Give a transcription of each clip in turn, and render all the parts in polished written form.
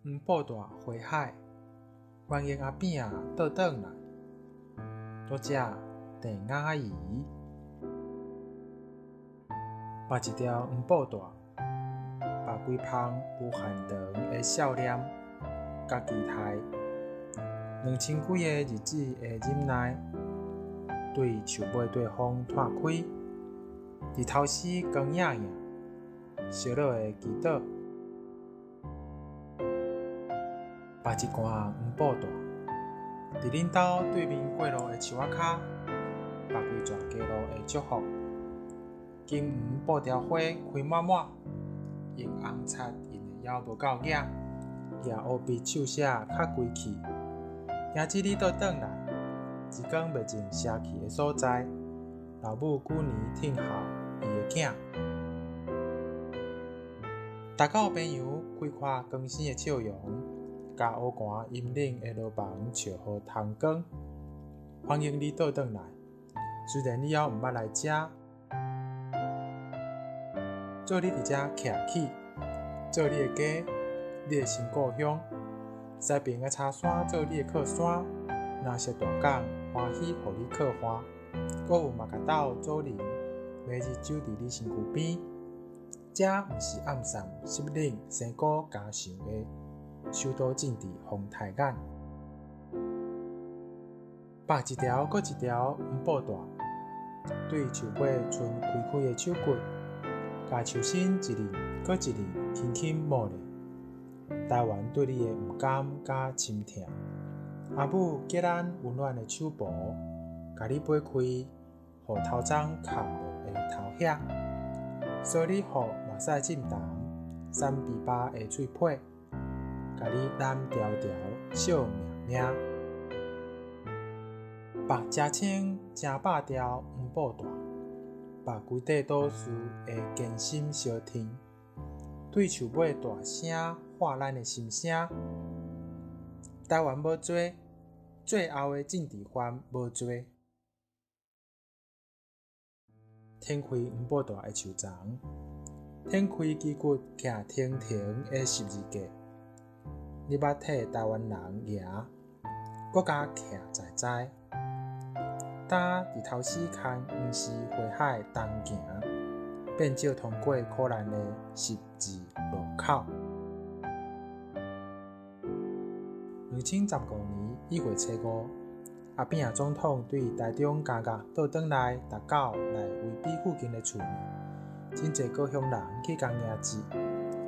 黃布袋花海，歡迎阿扁仔倒轉來。作者：鄭雅儀。縛一條黃布帶，縛規蜂無限長的笑臉佮期待，兩千幾個日子的忍耐，對樹尾綴風湠開，日頭絲光影影，燒落的祈禱。縛一罐黃布袋，佇恁兜對面過路的樹仔跤，縛規逝街路的祝福。金黃布條花開滿滿，用紅漆印的猶無夠額，舉烏筆手寫較規氣。迎接你倒轉來，一工袂種捨去的所在，老母舊年疼孝伊的囝。逐九朋友開闊更新的笑容，共烏寒陰冷的樓房笑予通光。歡迎你倒轉來，雖然你猶毋捌來遮，做你佇遮徛起，做你的家，你的新故鄉。西爿的柴山做你的靠山，藍色大港歡喜予你靠岸。閣有馬甲斗祖靈，每日守佇你身軀邊。這毋是暗送濕冷生果加上的首都政治風颱眼。縛一條閣一條黃布帶，對樹尾伸開開的手骨，共樹身一輪閣一輪輕輕摸咧。台灣對你的毋甘佮心疼，阿母給咱溫暖的手挷，共你掰開，予頭鬃崁落的頭額，蓑你予目屎浸澹，瘦枇杷的喙皮，共你攬牢牢，惜命命。縛成千成百條黃布帶，縛規塊島嶼的堅心相天，對樹尾大聲喊咱的心聲。台灣無罪，最後的政治犯無罪。展開黃布帶的樹叢，展開旗骨徛亭亭的十字架。你捌替台灣人贏，閣共徛在在。今日頭絲牽黃絲花海東行，變少通過苦難的十字路口。2015年1月初5，阿扁仔總統對台中監獄倒轉來六九內威比附近的厝呢，真濟高雄人去共迎接，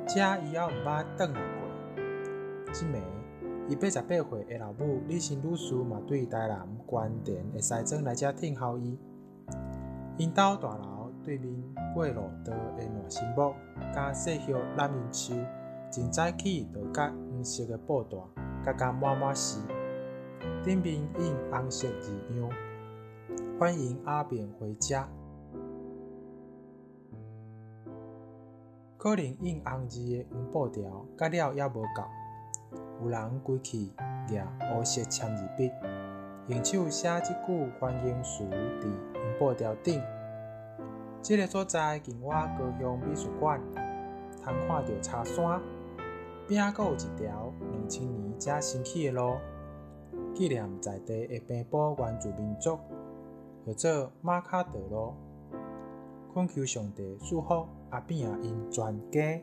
這伊猶毋捌轉來過。這暝，伊88歲的老母李姓女士嘛對台南關田的西莊來遮等候伊。𪜶兜大樓對面過路道的爛神木佮細葉攬櫻樹，真早起就佮黃色的布袋結甲滿滿是，頂面印紅色字樣，歡迎阿扁回家。可能印紅字的黃布條結了猶無夠，有人規氣舉烏色簽字筆，用手寫這句歡迎詞佇黃布條頂。這个所在近我高雄美術館，通看著柴山，邊仔閣有一條2000年才新起的路，紀念在地的平埔原住民族，號做馬卡道路。懇求上帝賜福阿扁仔𪜶全家。